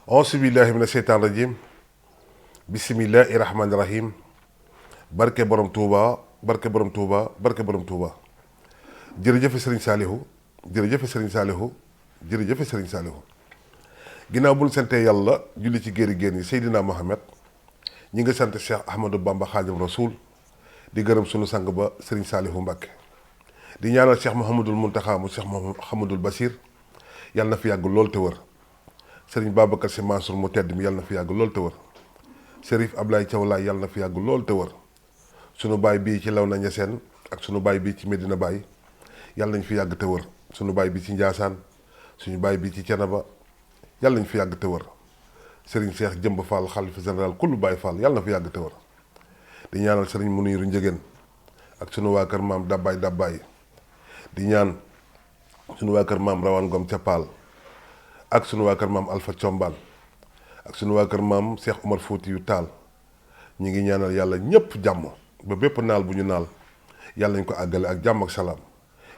auzu billahi mina seytaan rajim bisimillahi rahmaani rahim barke borom Touba barke borom Touba barke borom Touba jërëjëfe Serigne Saliou jërëjëfe Serigne Saliou jërëjëfe Serigne Saliou ginnaaw bu ñu santee yàlla julli ci géeri géer yi Seydina Mohamed ñi nga sant Cheikh Ahmadou Bamba Khadim Rasoul di gërëm sunu sang ba Serigne Saliou Mbacké di ñaanal Cheikh Mouhamadul Mountakha mu Cheikh Mouhamadul Bachir yàlla na fi yàgg lool te wër Serigne Babacar Sy Mansour mu tedd mi yàlla na fi yàgg lool te wër Serif Ablaye Thiaw Laye yàlla na fi yàgg lool te wër sunu baay bii ci Léona Niassène ak sunu baay bii ci Medina Baye yàlla nañ fi yàgg te wër sunu baay bi ci Ndiassane suñu baay bi ci Thiénaba yàlla nañ fi yàgg te wër Serigne Cheikh Jëmb Fall xalifa général kullu Baye Fall yàlla na fi yàgg te wër di ñaanal Serigne Muniru Njëgeen ak sunu waa kër maam Dabbaay di ñaan sunu waa kër maam Rawane Ngom ca Paal ak sunu waa kër maam Alpha Combaan ak sunu waa kër maam Cheikh Omar Fouti yu Taal ñi ngi ñaanal yàlla ñépp jàmm ba bépp naal bu ñu naal yàlla ñu ko àggale ak jàmm ak salaam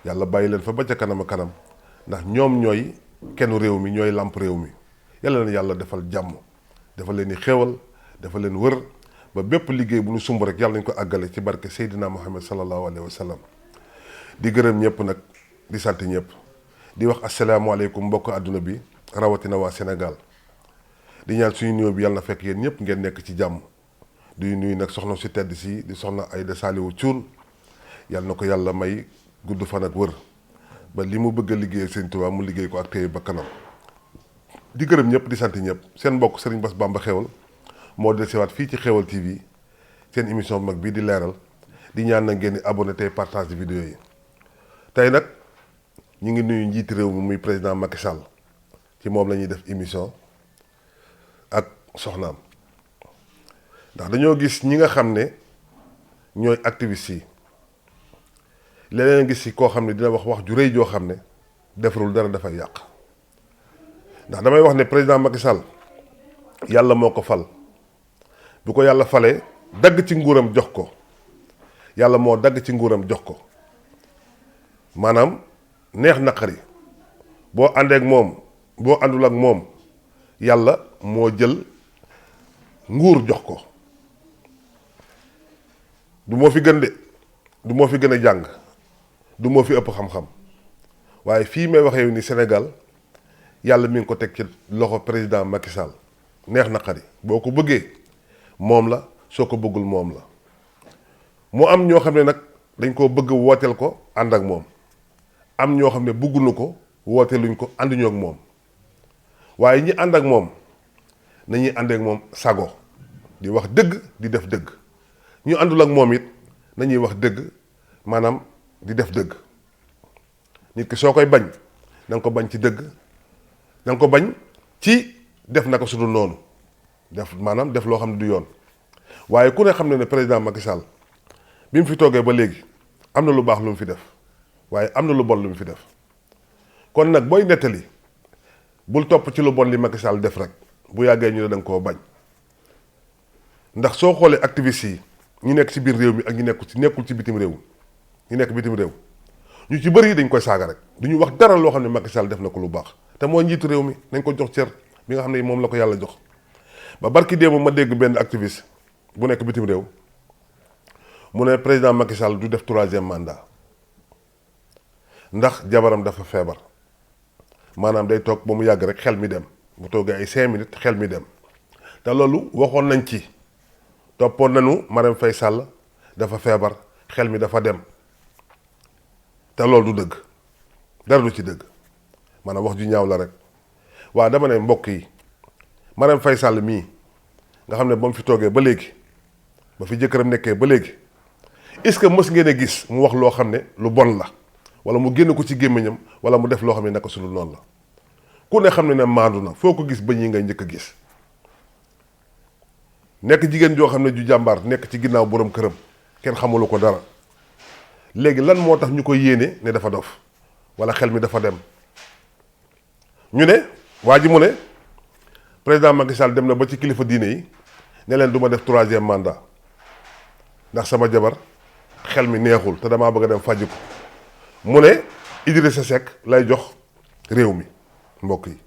yàlla bàyyi leen fa ba ca kanam a kanam ndax ñoom ñooy kenn réew mi ñooy làmp réew mi yàlla leen yàlla defal jàmm dafa leen di xéewal dafa leen wër ba bépp liggéey bu ñu sumb rek yàlla nañu ko àggale ci barke Seydina Muhammad sallallahu alayhi wa sallam di gërëm ñëpp nag di sant ñëpp di wax asalaamaaleykum mbokk àdduna bi rawatina waa Sénégal di ñaan suñu nuyoo bi yàlla na fekk yéen ñëpp ngeen nekk ci jàmm di nuyu nag soxna si tedd si di soxna Aïda Saliou Thioune yàlla na ko yàlla may gudd fan ak wër ba li mu bëgg a liggéey Sëñ Tuubaa mu liggéey ko ak téye ba kanam di gërëm ñëpp di sant ñëpp seen mbokk Serigne Bass Bamba Xéwal moo del siwaat fii ci Xéwal TV seen émission bu mag bii di leeral di ñaan na ngeen di abonné tey partage vidéo yi tey nag ñu ngi nuyu njiiti réew mi muy président Macky Sall ci moom la ñuy def émission ak soxnaam ndax dañoo gis ñi nga xam ne ñooy activistes yi leneen gis ci koo xam ne dina wax ju rëy joo xam ne defarul dara dafay yàq ndax damay wax ne président Macky Sall yàlla moo ko fal bu ko yàlla falee dagg ci nguuram jox ko yàlla moo dagg ci nguuram jox ko maanaam neex naqari boo àndee ak moom boo àndul ak moom yàlla moo jël nguur jox ko du moo fi gën de du moo fi gën a jàng du moo fi ëpp xam-xam waaye fii may waxee ni Sénégal yàlla mi ngi ko teg ci loxo président Macky Sall neex naqari boo ko bëggee moom la soo ko bëggul moom la mu am ñoo xam ne nag dañ koo bëgg wooteel ko ànd ak moom am ñoo xam ne bëgguñu ko wooteeluñ ko ànduñoo ak moom waaye ñi ànd ak moom nañuy ànd ak moom sago di wax dëgg di def dëgg ñu àndul ak moom it nañuy wax dëgg maanaam di def dëgg nit ki soo koy bañ na nga ko bañ ci dëgg na nga ko bañ ci def naka su dul noonu def maanaam def loo xam ne du yoon waaye ku ne xam ne ne président Macky Sall bi mu fi toogee ba léegi am na lu baax lu mu fi def waaye am na lu bon lu mu fi def kon nag booy nettali bul topp ci lu bon li Macky Sall def rek bu yàggee ñu ne da nga koo bañ ndax soo xoolee activistes yi ñu nekk ci biir réew mi ak ñu nekkul ci bitim réew ñu nekk bitim réew ñu ci bëri dañ koy saaga rek du ñu wax dara loo xam ne Macky Sall def na ko lu baax te moo njiitu réew mi nañ ko jox cër bi nga xam ne moom la ko yàlla jox ba barki démb ma dégg benn activiste bu nekk bitim réew mu ne président Macky Sall du def 3e mandat ndax jabaram dafa feebar maanaam day toog ba mu yàgg rek xel mi dem bu toogee ay 5 minutes xel mi dem te loolu waxoon nañ ci toppoon nañu Marème Faye Sall dafa feebar xel mi dafa dem te loolu du dëgg dara du ci dëgg maanaam wax ju ñaaw la rek waa dama ne mbokk yi Marème Faye Sall mii nga xam ne ba mu fi toogee ba léegi ba fi jëkkëram nekkee ba léegi est-ce que mës ngeen a gis mu wax loo xam ne lu bon la wala mu génn ko ci gémmiñam wala mu def loo xam ne naka sulu noonu la ku ne xam ne maandu na foo ko gis ba ñi ngay njëkk a gis nekk jigéen joo xam ne ju jàmbaar nekk ci ginnaaw borom këram kenn xamulu ko dara léegi lan moo tax ñu ko yéene ne dafa dof wala xel mi dafa dem ñu ne waa ji mu ne président Macky Sall dem na ba ci kilifa diine yi ne leen du ma def 3e mandat ndax sama jabar xel mi neexul te damaa bëgg a dem fàjj ko mu ne Idrissa Seck lay jox réew mi mbokk yi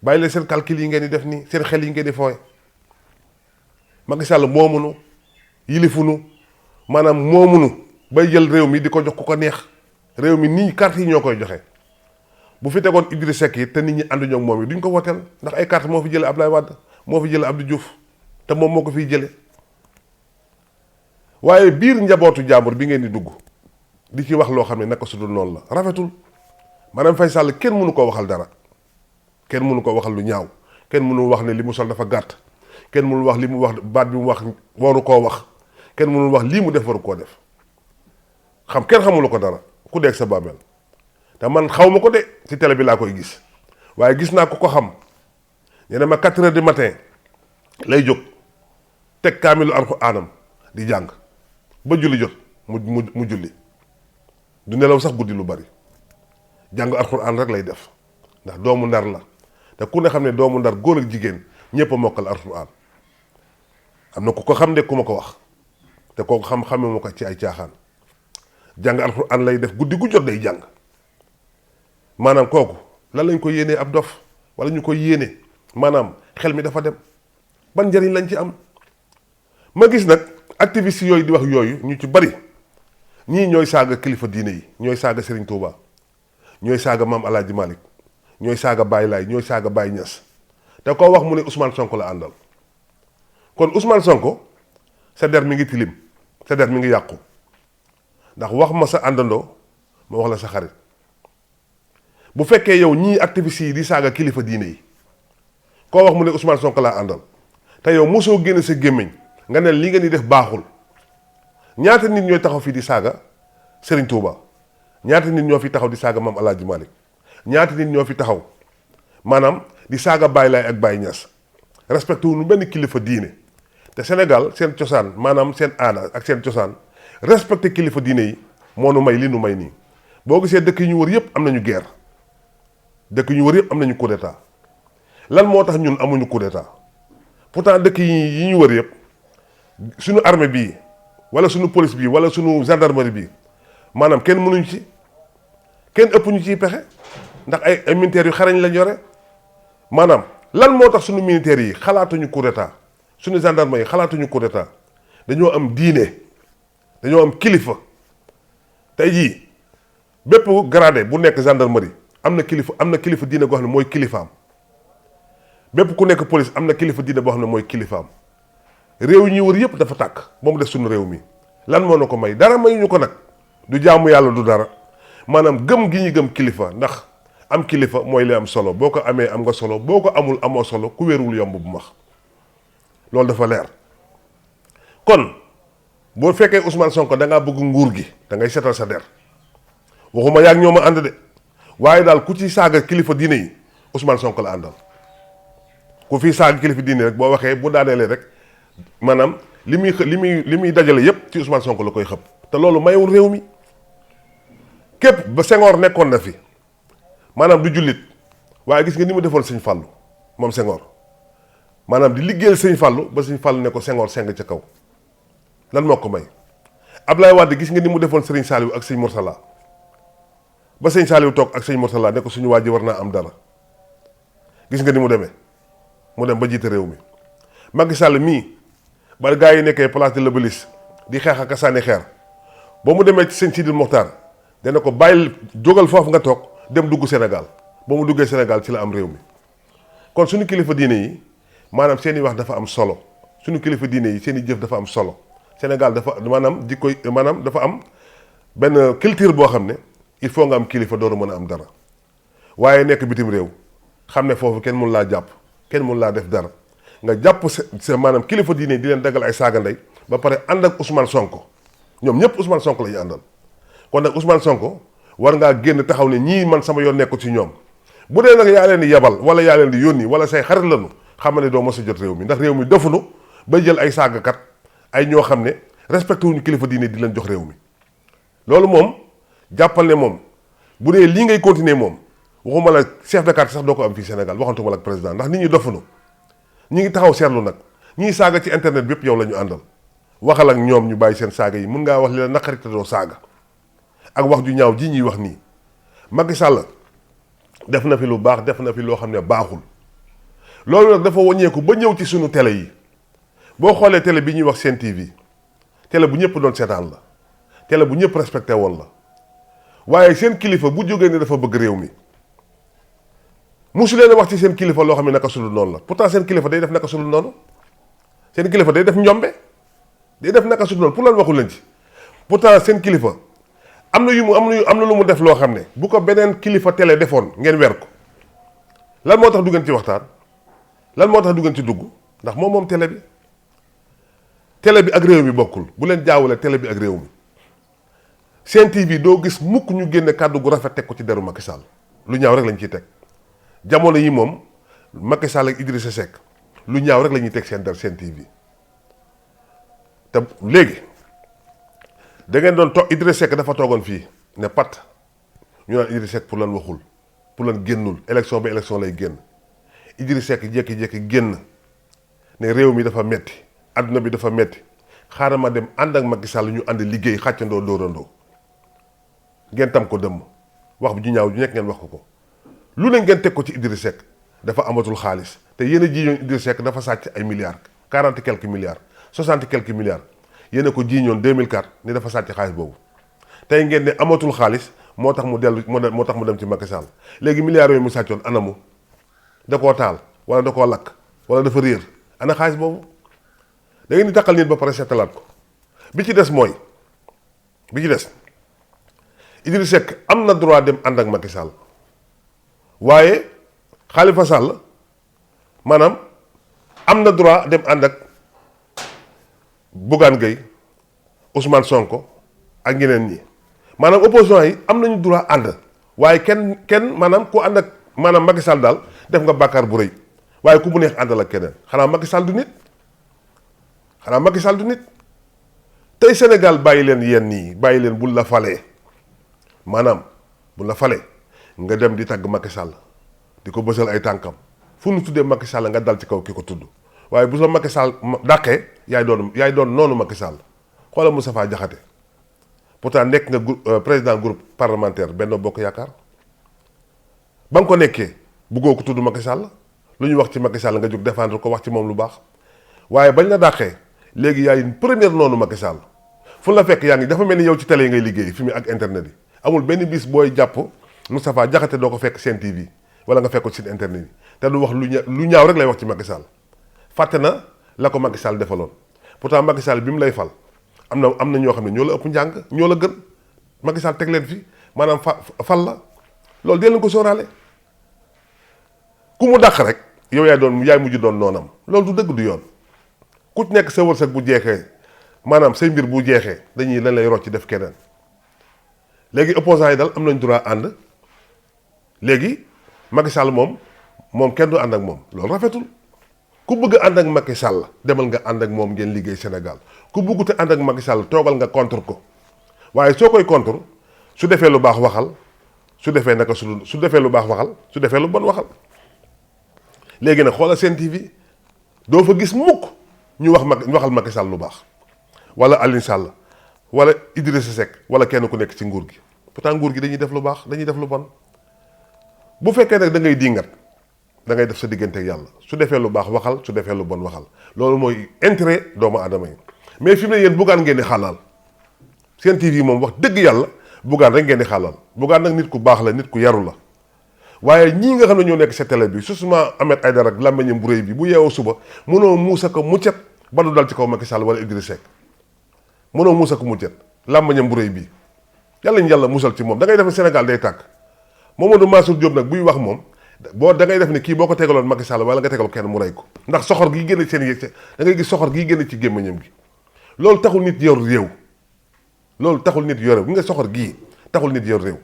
bàyyi leen seen calcul yi ngeen di def nii seen xel yi ngeen di fooy Macky Sall moomunu yilifunu maanaam moomunu bay jël réew mi di ko jox ku ko neex réew mi nii carte yi ñoo koy joxe bu fi tegoon Idrissa Seck yi te nit ñi ànduñoo ak moom yi duñ ko woteel ndax ay carte moo fi jële Abdoulaye Wade moo fi jële Abdou Diouf te moom moo ko fiy jële waaye biir njabootu jàmbur bi ngeen di dugg di ci wax loo xam ne naka su dul noonu la rafetul maanaam Faye Sall kenn mënu koo waxal dara kenn mënu ko waxal lu ñaaw kenn mënu wax ne li mu sol dafa gàtt kenn mënul wax li mu wax baat bi mu wax waru koo wax kenn mënul wax lii mu def waru koo def kenn xamulu ko dara ku dégg sa bàmmeel te man xaw ma ko de ci télé bi laa koy gis waaye gis naa ko xam ñu ne ma 4 heures du matin lay jóg teg kaamilu alxuraanam di jàng ba julli jot mu julli du nelaw sax guddi lu bari jàng alxuraan rek lay def ndax doomu ndar la te ku ne xam ne doomu ndar góor ak jigéen ñëpp a mokkal alxuraan am na ku ko xam de ku ma ko wax te kooku xamee ma ko ci ay caaxaan jàng alxuraan lay def guddi gu jot day jàng maanaam kooku lan lañ ko yéenee ab dof wala ñu koy yéene maanaam xel mi dafa dem ban njëriñ lañ ci am. ma gis nag activiste yooyu di wax yooyu ñu ci bari ñii ñooy saaga kilifa diine yi ñooy saaga Serigne Touba ñooy saaga maam El Hadj Malick ñooy saaga Baye Laye ñooy saaga Baye Niass te koo wax mu ne Ousmane Sonko la àndal kon Ousmane Sonko sa der mi ngi tilim sa der mi ngi yàqu ndax wax ma sa àndandoo ma wax la sa xarit bu fekkee yow ñii activistes yi di saaga kilifa diine yi koo wax mu ne Ousmane Sonko laa àndal te yow mosoo génne sa gémmiñ nga ne li ngeen di def baaxul ñaata nit ñooy taxaw fii di saaga Serigne Touba ñaata nit ñoo fi taxaw di saaga maam El Hadj Malick ñaata nit ñoo fi taxaw maanaam di saaga Baye Laye ak Baye Niass respecté wu ñu benn kilifa diine te Sénégal seen cosaan maanaam seen aada ak seen cosaan respecté kilifa diine yi moo nu may li nu may nii boo gisee dëkk yi ñu wër yëpp am nañu guerre dëkk yi ñu wër yëpp am nañu coup d'état lan moo tax ñun amuñu coup d'état pourtant dëkk yi ñu wër yëpp suñu armée bii wala suñu police bii wala suñu gendarmerie bii maanaam kenn mënuñ ci kenn ëpp ñu ciy pexe ndax ay militaires yu xarañ lañ yore maanaam lan moo tax suñu militaires yi xalaatuñu coup d'état suñu gendarme yi xalaatuñu coup d'état dañoo am diine dañoo am kilifa tey jii bépp gradé bu nekk gendarmerie am na kilifa diine goo xam ne mooy kilifaam bépp ku nekk police am na kilifa diine boo xam ne mooy kilifaam réew yi ñuy wër yëpp dafa tàkk ba mu def suñu réew mi lan moo na ko may dara mayuñu ko nag du jaamu yàlla du dara maanaam gëm gi ñu gëm kilifa ndax am kilifa mooy li am solo boo ko amee am nga solo boo ko amul amoo solo ku wéeruwul yomb bu max loolu dafa leer kon boo fekkee Ousmane Sonko da ngaa bëgg nguur gi da ngay setal sa der waxuma yaag ñoo ma ànd de waaye daal ku ci saaga kilifa diine yi Ousmane Sonko la àndal ku fi saaga kilifa diine rek boo waxee bu daaneelee rek maanaam li muy dajale yépp ci Ousmane Sonko la koy xëpp te loolu mayewul réew mi képp ba Senghor nekkoon na fi maanaam du jullit waaye gis nga ni mu defoon sëñ Fallou moom Senghor maanaam di liggéeyal sëñ Fallou ba sëñ Fallou ne ko Senghor seng ca kaw lan moo ko may Ablaye Wade gis nga ni mu defoon Serigne Saliou ak sëñ Mourtala ba sëñ Saliou toog ak sëñ Mourtala ne ko suñu waa ji war naa am dara gis nga ni mu demee mu dem ba jiite réew mi Macky Sall mii ba gaa yi nekkee place de l'Obélisque di xeex ak a sànni xeer ba mu demee ci sëñ Sidil Mokhtar dana ko bàyyil jógal foofu nga toog dem dugg Sénégal ba mu duggee Sénégal ci la am réew mi kon suñu kilifa diine yi maanaam seen i wax dafa am solo suñu kilifa diine yi seen i jëf dafa am solo Sénégal dafa maanaam dafa am benn culture boo xam ne il faut nga am kilifa door a mën a am dara waaye nekk bitim réew xam ne foofu kenn mun laa jàpp kenn mun laa def dara nga jàpp sa maanaam kilifa diine di leen daggal ay saaga ndey ba pare ànd ak Ousmane Sonko ñoom ñëpp Ousmane Sonko la ñuy àndal kon nag Ousmane Sonko war ngaa génn taxaw ne ñii man sama yoon nekku ci ñoom bu dee nag yaa leen di yabal wala yaa leen di yónni wala say xarit lañu xam ne doo mos a jot réew mi ndax réew mi defunu bay jël ay saagakat ay ñoo xam ne respecté wuñu kilifa diine di leen jox réew mi loolu moom jàppal ne moom bu dee lii ngay continuer moom waxuma la chef de quartier sax doo ko am fii Sénégal waxantuma la ak président ndax nit ñi dofunu ñi ngi taxaw seetlu nag ñiy saaga ci internet bi yëpp yow la ñu àndal waxal ak ñoom ñu bàyyi seen saaga yi mun ngaa wax li la naqari te doo saaga ak wax ju ñaaw ji ñuy wax nii Macky Sall def na fi lu baax def na fi loo xam ne baaxul loolu nag dafa wàññeeku ba ñëw ci sunu télé yi boo xoolee télé bi ñuy wax Sen TV télé bu ñëpp doon seetaan la télé bu ñëpp respecté woon la waaye seen kilifa bu jógee ne dafa bëgg réew mi musu leen a wax ci seen kilifa loo xam ne naka sudul noonu la pourtant seen kilifa day def naka sudul noonu seen kilifa day def njombe day def naka sudul noonu pour lan waxu leen ci pourtant seen kilifa am na lu mu def loo xam ne bu ko beneen kilifa télé defoon ngeen weer ko lan moo tax du ngeen ci waxtaan lan moo tax du ngeen ci dugg ndax moom télé bi ak réew mi bokkul bu leen jaawale télé bi ak réew mi Sen TV doo gis mukk ñu génne kàddu gu rafet teg ko ci deru Macky Sall lu ñaaw rek lañ ciy teg jamono yi moom Macky Sall ak Idrissa Seck lu ñaaw rek la ñuy teg seen der Sen TV te léegi da ngeen doon toog Idrissa Seck dafa toogoon fii ne pat ñu naan Idrissa Seck pour lan waxul pour lan génnul élection ba élection lay génn Idrissa Seck jékki-jékki génn ne réew mi dafa metti adduna bi dafa metti xaaral ma dem ànd ak Macky Sall ñu ànd liggéey xàccandoo dóorandoo ngeen tam ko dëmm wax bu ju ñaaw ju nekk ngeen wax ko lu ne ngeen teg ko ci Idrissa Seck dafa amatul xaalis te yéen a jiiñoon Idrissa Seck dafa sàcc ay milliards 40 quelques milliards 60 quelques milliards yéen a ko jiiñoon 2004 ni dafa sàcc xaalis boobu tey ngeen ne amatul xaalis moo tax mu dem ci Macky Sall léegi milliards yooyu mu sàccoon anamu da koo taal wala da koo lakk wala dafa réer ana xaalis boobu da ngeen di takkal nit ba pare seetalaat ko bi ci des Idrissa Seck am na droit dem ànd ak Macky Sall waaye Khalifa Sall maanaam am na droit dem ànd ak Bougane Gueye Ousmane Sonko ak ñeneen ñi maanaam opposition yi am nañu droit ànd waaye kenn maanaam ku ànd ak maanaam Macky Sall daal def nga bàkkaar bu rëy waaye ku mu neex àndal ak keneen xanaa Macky Sall du nit tey Sénégal bàyyi leen yenn nii bàyyi leen bul la falee maanaam bu la falee nga dem di tagg Macky Sall di ko bësal ay tànkam fu nu tuddee Macky Sall nga dal ci kaw ki ko tudd waaye bu sa Macky Sall dàqee yaay doon noonu Macky Sall xoolal Moustapha Diakhaté pourtant nekk nga président groupe parlementaire Benno Bokk Yaakaar ba nga ko nekkee buggoo ko tudd Macky Sall lu ñu wax ci Macky Sall nga jóg défendre ko wax ci moom lu baax waaye bañ la dàqee léegi yaay première noonu Macky Sall fu la fekk yaa ngi dafa mel ni yow ci télé yi ngay liggéey fi mu ak internet yi amul benn bis booy jàpp Moustapha Diakhaté doo ko fekk Sen TV wala nga fekk ko site internet yi te du wax lu ñaaw rek lay wax ci Macky Sall fàtte na la ko Macky Sall defaloon pourtant Macky Sall bi mu lay fal am na ñoo xam ne ñoo la ëpp njàng ñoo la gën Macky Sall teg leen fi maanaam fal la loolu dee leen ko sóoraale ku mu dàq rek yow yaay mujj doon noonam loolu du dëgg du yoon ku nekk sa wërsëg bu jeexee maanaam say mbir bu jeexee dañuy lan lay rocc def keneen léegi opposants yi daal am nañ droit ànd léegi Macky Sall moom kenn du ànd ak moom loolu rafetul ku bëgg ànd ak Macky Sall demal nga ànd ak moom ngeen liggéey Sénégal ku bëggut ànd ak Macky Sall toogal nga contre ko waaye soo koy contre su defee lu baax waxal su defee naka su defee lu baax waxal su defee lu bon waxal léegi nag xoolal Sen TV doo fa gis mukk ñu waxal Macky Sall lu baax wala Aliou Sall wala Idrissa Seck wala kenn ku nekk ci nguur gi pourtant nguur gi dañuy def lu baax dañuy def lu bon bu fekkee nag da ngay dingat da ngay def sa diggante ak yàlla su defee lu baax waxal su defee lu bon waxal loolu mooy intérêt doomu aadama yi mais fi mu ne yéen Bougane ngeen di xàllal Sen TV moom wax dëgg yàlla Bougane rek ngeen di xàllal Bougane nag nit ku baax la nit ku yaru la waaye ñii nga xam ne ñoo nekk sa télé bi susuma Ahmed Aïdara ak làmmiñam bu rëy bi bu yeewoo suba mënoo muusa ko muccet ba du dal ci kaw Macky Sall wala Idrissa Seck mënoo muusa ko muccet làmmiñam bu rëy bii yàlla ñu yàlla musal ci moom da ngay def ne Sénégal day tàkk Mamadou Mansour Diop nag buy wax moom da ngay def ne kii boo ko tegaloon Macky Sall wala nga tegal kenn mu rey ko ndax soxor gi génn seen yëg da ngay gis soxor gi génn ci gémmiñam gi loolu taxul nit yor réew loolu taxul nit yor réew nga soxor gii taxul nit yor réew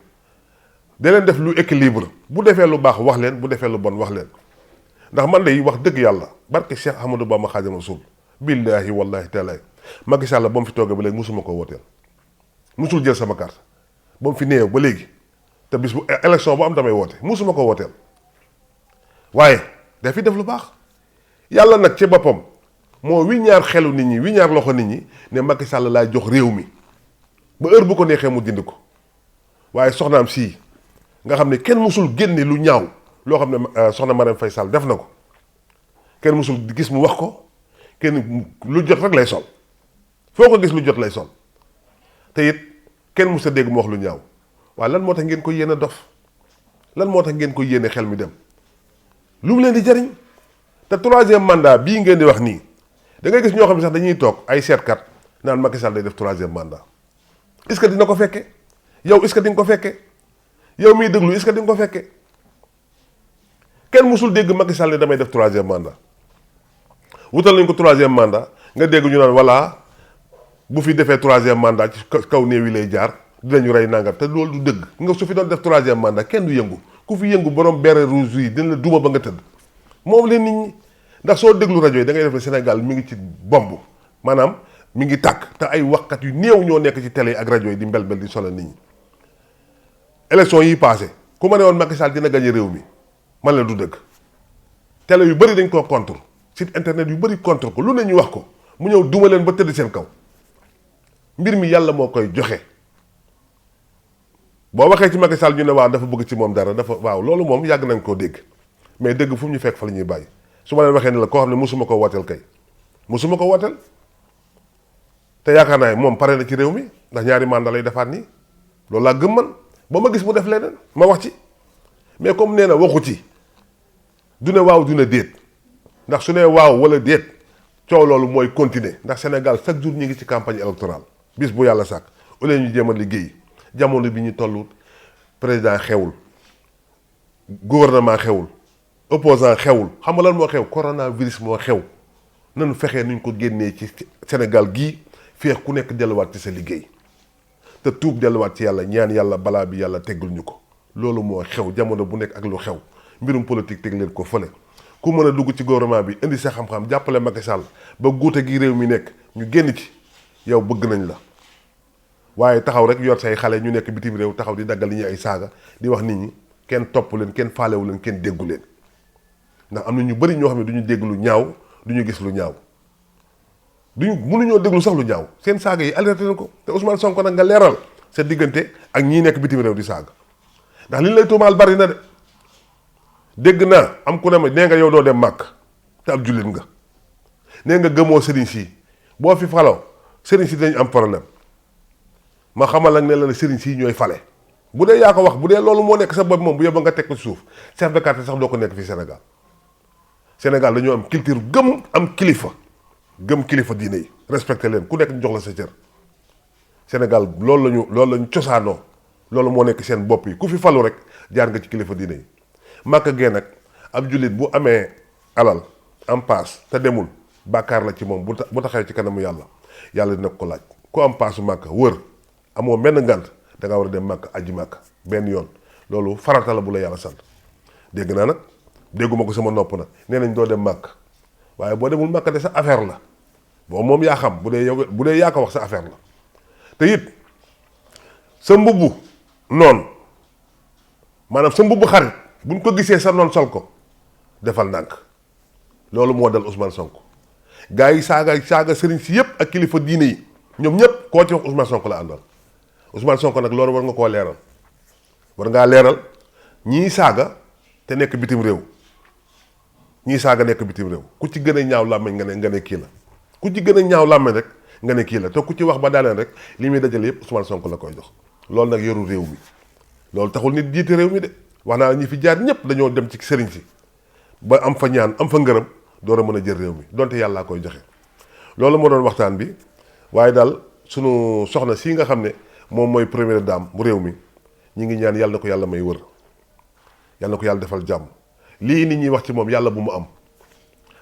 da leen def lu équilibre bu defee lu baax wax leen bu defee lu bon wax leen ndax man de wax dëgg yàlla barke Cheikh Ahmadou Bamba Khadimu Rasul billaahi wallaahi taala Macky Sall ba mu fi toogee ba léegi musuma ko wooteel musul jël sama carte ba mu fi néew ba léegi te bis bu élection bu am damay woote musuma ko wooteel waaye day fi def lu baax yàlla nag ci boppam moo wi ñaar xelu nit ñi wi ñaar loxo nit ñi ne Macky Sall laay jox réew mi ba heure bu ko neexee mu dindi ko waaye soxnaam sii nga xam ne kenn musul génne lu ñaaw loo xam ne soxna Marème Faye Sall def na ko kenn musul gis mu wax ko kenn lu jot rek lay sol foo ko gis lu jot lay sol te it kenn musa dégg mu wax lu ñaaw waaye lan moo tax ngeen ko yéene dof lan moo tax ngeen ko yéene xel mi dem lu mu leen di jariñ te troisième mandat bii ngeen di wax nii da ngay gis ñoo xam ne sax dañuy toog ay seetkat naan Macky Sall day def troisième mandat est-ce que dina ko fekke yow est-ce que di nga ko fekke yow miy déglu est-ce que di nga ko fekke kenn musul dégg Macky Sall ne damay def troisième mandat wutal nañ ko troisième mandat nga dégg ñu naan voilà bu fi defee troisième mandat ci kaw néew yi lay jaar dinañu rey nangam te loolu du dëgg nga su fi doon def troisième mandat kenn du yëngu ku fi yëngu borom beret rouge yi dina la duma ba nga tëdd moom leen nit ñi ndax soo déglu rajo yi da ngay def ne Sénégal mi ngi ci bomb maanaam mi ngi tàkk te ay waxkat yu néew ñoo nekk ci télé yi ak rajo yi di mbel di solo nit ñi. élection yi passé ku ma ne woon Macky Sall dina gagné réew mi man la du dëgg télé yu bëri dañ koo contre site internet yu bëri contre ko lu ne ñu wax ko mu ñëw duma leen ba tëdd seen kaw mbir mi yàlla moo koy joxe. boo waxee ci Macky Sall ñu ne waaw dafa bëgg ci moom dara dafa waaw loolu moom yàgg nañ koo dégg mais dégg fu mu ñu fekk fa la ñuy bàyyi su ma leen waxee ne la koo xam ne mosuma ko wooteel kay mosuma ko wooteel te yaakaar naa moom pare na ci réew mi ndax ñaari mandat lay defaat nii loolu laa gëm man ba ma gis mu def leneen ma wax ci mais comme nee na waxu ci du ne waaw du ne déet ndax su ne waaw wala déet coow loolu mooy continuer ndax Sénégal chaque jour ñi ngi ci campagne électorale bis bu yàlla sàkk au lieu ñu jéem a liggéey jamono bi ñu toll président xewul gouvernement xewul opposant xewul xam nga lan moo xew coronavirus moo xew nanu fexee nuñ ko génnee ci Sénégal gii feex ku nekk delluwaat ci sa liggéey te tuub delluwaat ci yàlla ñaan yàlla balaa bi yàlla teggul ñu ko loolu moo xew jamono bu nekk ak lu xew mbirum politique teg leen ko fële ku mën a dugg ci gouvernement bi indi sa xam-xam jàppale Macky Sall ba guute gi réew mi nekk ñu génn ci yow bëgg nañ la waaye taxaw rek yor say xale ñu nekk bitim réew taxaw di daggal ñi ay saaga di wax nit ñi kenn topp leen kenn faalewu leen kenn déggu leen ndax am na ñu bëri ñoo xam ne du ñu dégg lu ñaaw du ñu gis lu ñaaw mënuñoo déglu sax lu ñaaw seen saaga yi alerté na ko te Ousmane Sonko nag nga leeral sa diggante ak ñii nekk bitim réew di saaga ndax li ñu lay tuumaal bari na de dégg naa am ku ne ma nee nga yow doo dem màkk te ab jullit nga nee nga gëmoo sëriñ si boo fi faloo sëriñ si dañu am problème ma xamal ak ne la sëriñ si ñooy fale bu dee yaa ko wax bu dee loolu moo nekk sa bopp moom bu yóbba nga teg ko suuf chef de quartier sax doo ko nekk fii Sénégal dañoo am culture gëm am kilifa gëm kilifa diine yi respecté leen ku nekk ñu jox la sa cër Sénégal loolu lañu cosaanoo loolu moo nekk seen bopp yi ku fi falu rek jaar nga ci kilifa diine yi màkk gee nag ab jullit bu amee alal am paas te demul bàkkaar la ci moom bu taxee ci kanamu yàlla dina ko laaj ku am paasu màkk wër amoo benn ngànt da nga war a dem màkk aji màkk benn yoon loolu farata la bu la yàlla sant dégg naa nag dégguma ko sama nopp nag nee nañ doo dem màkk waaye boo demul màkk de sa affaire la boo moom yaa xam bu dee yaa ko wax sa affaire la te it sa mbubbu noonu maanaam sa mbubbu xarit buñ ko gisee sa noon sol ko defal ndànk loolu moo dal Ousmane Sonko gars yi saaga sëriñ si yëpp ak kilifa diine yi ñoom ñëpp koo ci wax Ousmane Sonko la àndal Ousmane Sonko nag loolu war nga koo leeral war ngaa leeral ñii saaga te nekk bitim réew ñii saaga nekk bitim réew ku ci gën a ñaaw làmmeñ nga ne kii la ku ci gën a ñaaw làmmeñ rek nga ne kii la te ku ci wax ba daaneel rek li muy dajale yëpp Ousmane Sonko la koy jox loolu nag yoru réew mi loolu taxul nit jiite réew mi de wax naa ñi fi jaar ñëpp dañoo dem ci sëriñ si ba am fa ñaan am fa ngërëm door a mën a jël réew mi donte yàllaa koy joxe loolu moo doon waxtaan bi waaye daal sunu soxna sii nga xam ne moom mooy première dame bu réew mi ñi ngi ñaan yàlla na ko yàlla may wër yàlla na ko yàlla defal jàmm lii nit ñi wax ci moom yàlla bu mu am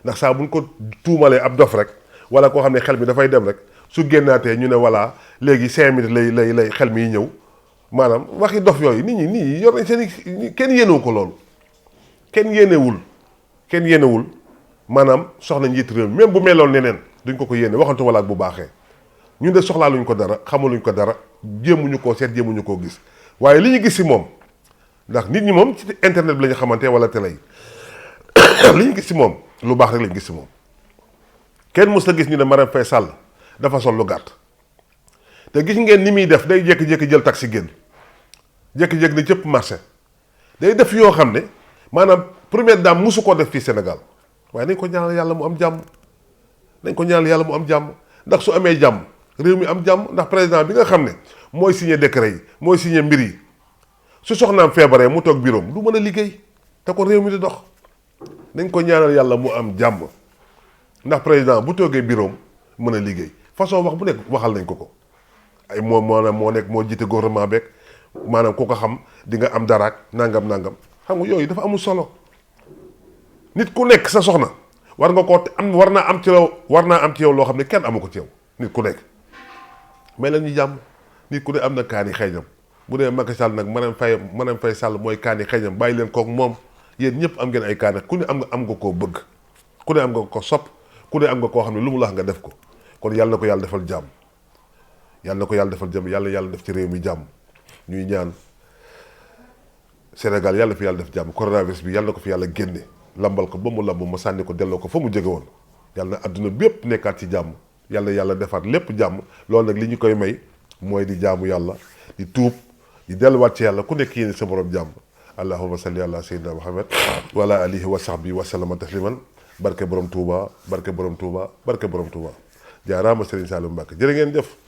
ndax saa buñ ko tuumalee ab dof rek wala koo xam ne xel mi dafay dem rek su génnaatee ñu ne voilà léegi 5 minutes lay xel mi ñëw maanaam waxi dof yooyu nit ñi yor nañ seen kenn yéenewu ko loolu kenn yéenewul maanaam soxna njiit réew mi même bu meloon neneen duñ ko yéene waxantu wala ak bu baaxee ñun de soxlaaluñ ko dara xamaluñ ko dara jéemuñu koo seet jéemuñu koo gis waaye li ñu gis si moom ndax nit ñi moom ci internet bi la ñu xamante wala télé yi li ñu gis si moom lu baax rek lañu gis si moom kenn mës a gis ñu ne Marème Faye Sall dafa sol lu gàtt te gis ngeen ni muy def day jékki-jékki jël taxi génn jékki-jékki ne cëpp marché day def yoo xam ne maanaam première dame musu koo def fii Sénégal waaye nañ ko ñaanal yàlla mu am jàmm nañ ko ñaanal yàlla mu am jàmm ndax su amee jàmm réew mi am jàmm ndax président bi nga xam ne mooy signé décret yi mooy signé mbir yi su soxnaam feebaree mu toog bureau du mën a liggéey te ko réew mi di dox nañ ko ñaanal yàlla mu am jàmm ndax président bu toogee bureau mën a liggéey façon wax bu nekk waxal nañ ko ay moo nekk moo jiite gouvernement beeg maanaam ku ko xam di nga am daraak nangam xam nga yooyu dafa amul solo nit ku nekk sa soxna war nga koo am war naa am ci yow loo xam ne kenn amu ko ci yow nit ku nekk may leen ñu jàmm nit ku ne am na kaani xeeñam bu dee Macky Sall nag Marème Faye Sall mooy kaani xeeñam bàyyi leen kook moom yéen ñëpp am ngeen ay kaani ku ne am nga koo bëgg ku ne am nga ko sopp ku ne am nga koo xam ne lu mu la wax nga def ko kon yàlla na ko yàlla defal jàmm yàlla na ko yàlla defal jàmm yàlla def ci réew mi jàmm ñuy ñaan Sénégal yàlla fi yàlla def jàmm coronavirus bi yàlla na ko fi yàlla génne lambal ko ba mu lamb ma sànni ko delloo ko fa mu jóge woon yàlla na adduna bépp nekkaat ci jàmm yàlla defaat lépp jàmm loolu nag li ñu koy may mooy di jaamu yàlla di tuub di delluwaat ci yàlla ku nekk yéen sa borom jàmm allahumma salli ala sayyidina muhammad wa ala alihi wa sahbihi wa sallama tasliman barke borom Touba barke borom Touba barke borom Touba jaaraama Serigne Saliou Mbacké jërë ngeen jëf